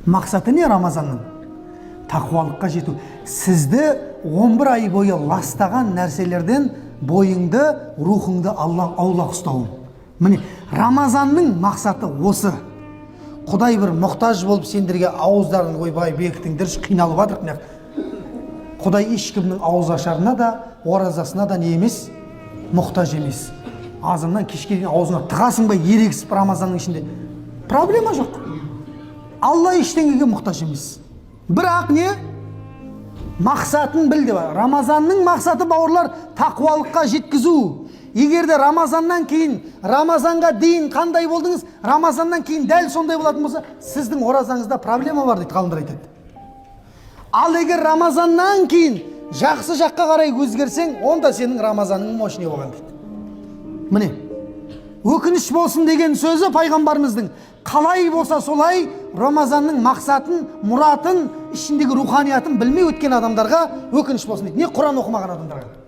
Мақсаты не Рамазанның? Тақуалыққа жету. Сізді 11 ай бойы ластаған нәрселерден бойыңды, рухыңды Алла аулақ ұстауың. Міне, Рамазанның мақсаты осы. Құдай бір мұқтаж болып сендерге ауыздарыңды, ойбай, бекітіңдерші, қиналып жатырық мына. Құдай ешкімнің ауыз ашарына да, оразасына да не емес, мұқтаж емес. Азаннан кешке дейін аузыңа тығасың ба ерегісіп, Рамазанның ішінде проблема жоқ. Алла ештеңеге мұқтаж емес. Бірақ не, мақсатын біл деп. Рамазанның мақсаты, бауырлар, тақуалыққа жеткізу. Егер де Рамазаннан кейін, Рамазанға дейін қандай болдыңыз, Рамазаннан кейін дәл сондай болатын болса, сіздің оразаңызда проблема бар дейді, ғалымдар айтады. Ал егер Рамазаннан кейін жақсы жаққа қарай өзгерсең, онда сенің Рамазаның мощный болған дейді. Міне, өкініш болсын деген сөзі пайғамбарымыздың. Қалай болса солай Рамазанның мақсатын, мұратын, ішіндегі руханиятын білмей өткен адамдарға өкініш болсын дейді. Не, Құран оқымаған адамдарға.